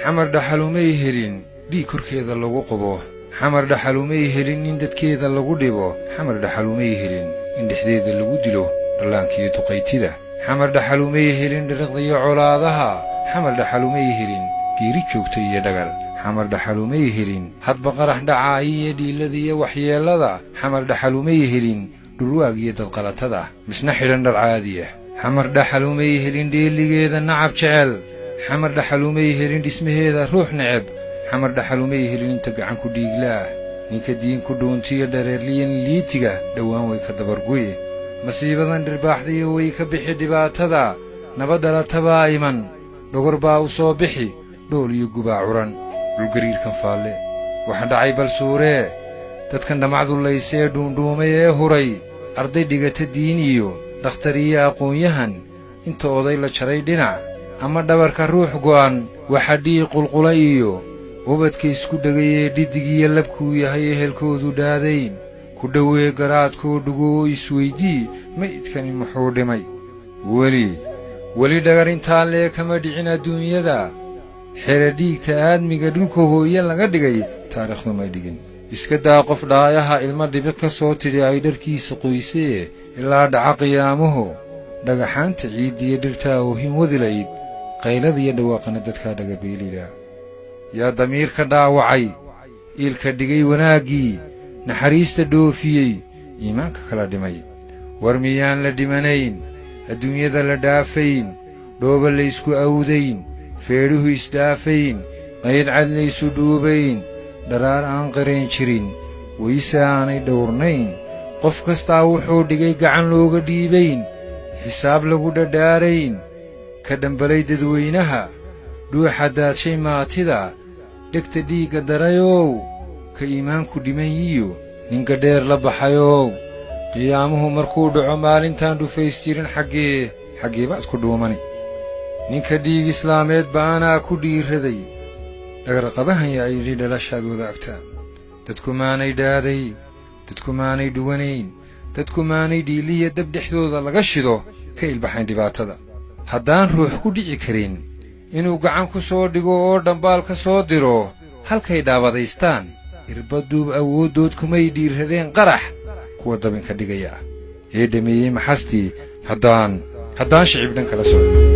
Xamar dhaxalumay helin dhiig korkeeda lagu qubo. Xamar dhaxalumay helin in dadkeeda lagu dhibo. Xamar dhaxalumay helin in dhexdeeda lagu dilo dhallaankiiyo duqaytida. Xamar dhaxalumay helin dhiriqdiyo colaadaha. Xamar dhaxalumay helin geeri joogta iyo dhagar. Xamar dhaxalumay helin hadba qarax dhacaayi iyo dhiillada iyo waxyeellada. Xamar dhaxalumay helin dhurwaag iyo dadqalatada misna xidhan dhar caadiya. Xamar dhaxalumay helin dheeligeeda nacab jecel. Xamar dhaxalumay helin dhismaheeda ruux neceb. Xamar dhaxalumay helin inta gacan ku dhiiglaah. Ninka diin ku dhuuntiyo dhareerliyan liitiga dhowaan way ka dabargu'i. Masiibadan dhirbaaxdayo way ka bixi dhibaatada. Nabadhalatabaa iman, dhogor baa u soo bixi, dhool iyo gubaa curan. Dhulgariirkan faalle waxaa dhacay balsuuree, dadkan dhamacdullaysee dhuundhuumay ee huray, arday dhigata diin iyo dhakhtar iyo aqoon-yahan, inta oday la jaray dhinac ama dhabarka ruux go'an, waxa dhiig qulqula iyo ubadka isku dhegay ee dhidig iyo labkuu yahay ehelkoodu dhaadayn. Ku dhowee garaadkoo dhugo oo isweydii, maydkani muxuu dhimay? Weli weli dhagar intaan lee kama dhicin adduunyada. Xere dhiigta aadmiga dhulka hooye laga dhigay taariikhdu may dhigin. Iska daa qof dhaayaha ilmo dhibiq ka soo tidhi ay dharkiisa qoysee. Ilaa dhaca qiyaamuhu, dhagaxaanta ciiddiyo dhirtaa oohin wadilayd, qayladiyo dhawaaqana dadkaa dhagabeelila. Yaa damiirka dhaawacay, iilka dhigay wanaaggii, naxariista dhoofiyey, iimaanka kala dhimay? War miyaan la dhimanayn, adduunyada la dhaafayn, dhooba laysku awdayn, feedhuhu isdhaafayn, qayd cad laysu dhuubayn, dharaar aan qarayn jirin, wayse aanay dhowrnayn, qof kastaa wuxuu dhigay gacan looga dhiibayn, xisaab lagu dhadhaarayn, ka dhambalay dadweynaha, dhuuxa daadshay maatida, dhegta dhiigga darayow, ka iimaanku dhimanyiyo ninka dheer la baxayow, qiyaamuhu markuu dhaco maalintaan dhufays jirin, xaggee xaggee baad ku dhuumani? Ninka dhiig islaameed ba'anaa ku dhiiraday, dhagarqabahan yaa yidhi dhalashaad wadaagtaa? Dadku maanay dhaaday, dadku maanay dhuwanayn, dadku maanay dhiiliya dab dhexdooda laga shido ka ilbaxayn dhibaatada. Haddaan ruux ku dhici karin inuu gacan ku soo dhigo oo dhambaal ka soo diro halkay dhaabadaystaan, irbaduub awooddood kumay dhiirradeen qarax kuwa dabinka dhigaya ah ee dhameeyey maxastii, haddaan shicib dhan kala socon.